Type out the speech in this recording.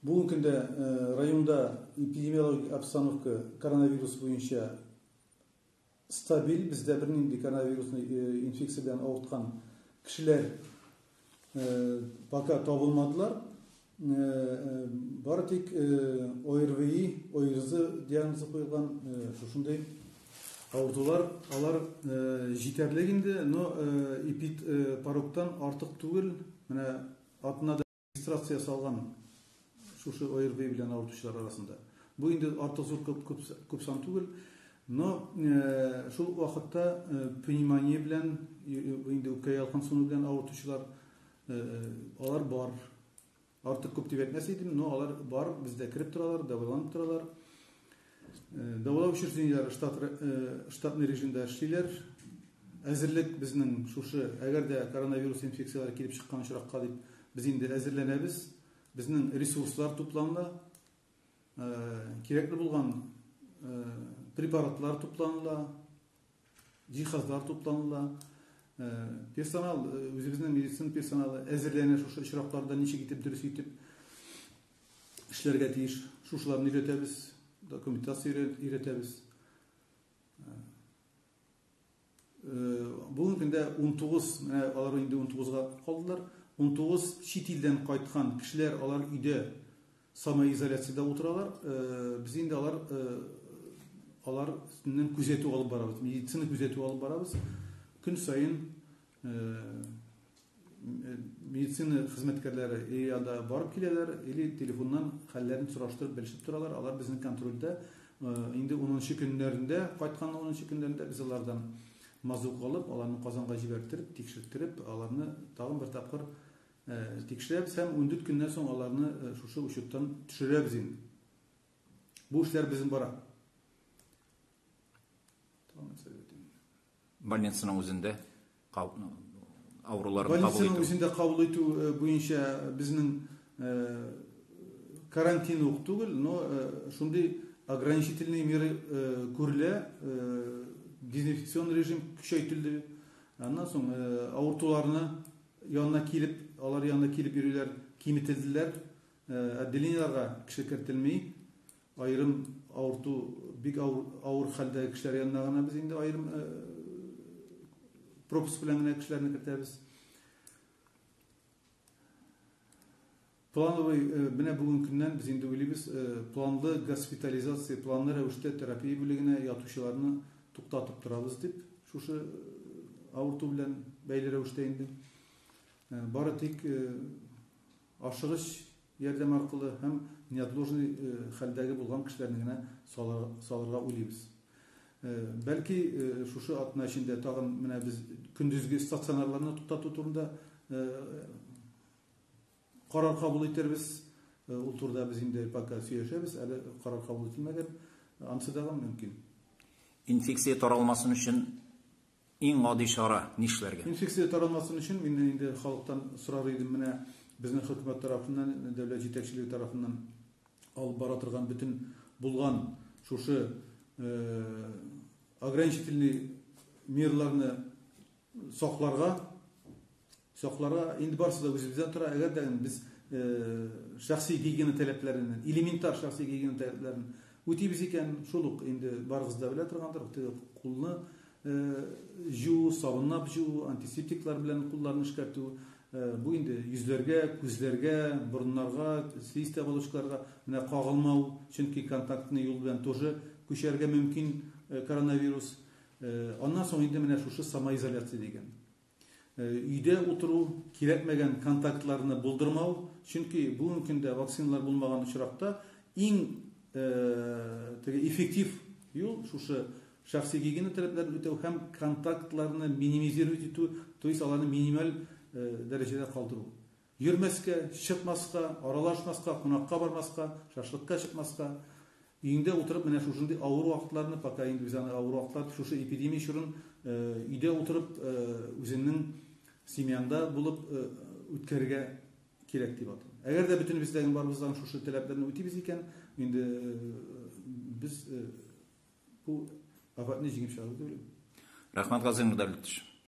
Бүгенге көндә районда эпидемиологик обстановка коронавирус буенча стабиль. Бездә бернинди коронавирусный инфекция белән авырткан кешеләр пока табылмадылар. Бары тик ОРВИ, ОРЗ диагнозы куелган шушындый авыртулар, алар җитәрлек инде, но эпидпорогтан артык түгел. Менә атнада регистрация ясалган шушы ОРВИ белән авыртучылар арасында. Бу инде артык зур күп сан түгел, но шул вакытта пневмония белән, инде үпкә ялкынсыну белән авыртучылар, алар бар. Артык күп дип әйтмәс идем, но алар бар, бездә кереп торалар, дәваланып торалар. Дәвалау учреждениеләре штатный режимда эшлиләр. Әзерлек безнең шушы, әгәр дә коронавирус инфекцияләре килеп чыккан очракка дип, без инде әзерләнәбез. Безнең ресурслар тупланыла, кирәкле булган препаратлар тупланыла, җиһазлар тупланыла. Персонал, үзебезнең медицина персоналы әзерләнә шушы очракларда ничек итеп дөрес итеп эшләргә тиеш. Шушыларны өйрәтәбез, документация өйрәтәбез. Бүгенге көндә 19, менә алар инде 19-га калдылар. 19 чит илдән кайткан кешеләр, алар өйдә самоизоляциядә утыралар. Без инде алар өстеннән күзәтү алып барабыз, медицина күзәтү алып барабыз. Көн саен медицина хезмәткәрләре или анда барып киләләр, или телефоннан хәлләрен сораштырып, белешеп торалар. Алар безнең контрольдә. Инде 10 көннәрендә, кайткан 10 көннәрендә без алардан мазок алып, аларны Казанга җибәрттереп, тикшерттереп, аларны тагын бер тапкыр тикшерәбез һәм 14 көннән соң аларны шушы учеттан төшерәбез инде. Бу эшләр безнең бара. Больницаның үзендә авыруларны кабул итү. Больницаның үзендә кабул итү буенча безнең карантин ук түгел, но шундый ограничительные меры күрелә, дезинфекцион режим көчәйтелде. Аннан соң авыртуларны янына килеп, алар янына килеп йөрүләр киметелделәр. Отделениеләргә кеше кертелми. Аерым авырту бик авыр хәлдәге кешеләр янына гына без инде аерым пропуск белән генә кешеләрне кертәбез. Плановый, менә бүгенге көннән без инде уйлыйбыз, планлы госпитализация, планлы рәвештә терапия бүлегенә ятучыларны туктатып торабыз дип, шушы авырту белән бәйле рәвештә инде. Бары тик ашыгыч ярдәм аркылы һәм неотложный хәлдәге булган кешеләрне генә салырга уйлыйбыз. Бәлки шушы атна эчендә тагын менә без көндезге стационарларны туктату турында карар кабул итербез. Ул турыда без инде пока сөйләшәбез, әле карар кабул ителмәгән. Ансы да мөмкин. Инфекция таралмасын өчен иң гади чара нишләргә? Инфекция таралмасын өчен мин инде халыктан сорар идем, менә безнең хөкүмәт тарафыннан, дәүләт җитәкчелеге тарафыннан алып бара торган бөтен булган шушы ограничительный мерларны сакларга, сакларга инде барысы да үзебездән тора. Әгәр дә без шәхси гигиена таләпләрен, элементар шәхси гигиена таләпләрен үтибез икән, шул ук инде барыгыз да белә торгандыр, теге кулны җуу, сабынлап җуу, антисептиклар белән кулларны эшкәртү, бу инде йөзләргә, күзләргә, борыннарга, слизистый оболочкаларга менә кагылмау, чөнки контактный юл белән тоже күчәргә мөмкин коронавирус. Аннан соң инде менә шушы самоизоляция дигән. Өйдә утыру, кирәкмәгән контактларны булдырмау, чөнки бүгенге көндә вакциналар булмаган очракта иң теге эффектив юл шушы шәхси гигиена таләпләрен үтәү һәм контактларны минимизировать итү, то есть аларны минималь дәрәҗәдә калдыру. Йөрмәскә, чыкмаска, аралашмаска, кунакка бармаска, шашлыкка чыкмаска. Өеңдә утырып менә шушындый авыр вакытларны, пока инде без аны авыр вакытлар, шушы эпидемия чорын өйдә утырып, үзеңнең семьяңда булып үткәрергә кирәк дип атыйм. Әгәр дә бөтенебездәге барыбыздан шушы таләпләрне үтибез икән, инде без бу афәтне җиңеп чыгарбыз дип уйлыйм. Рәхмәт, Газыйм Мурдалиевич.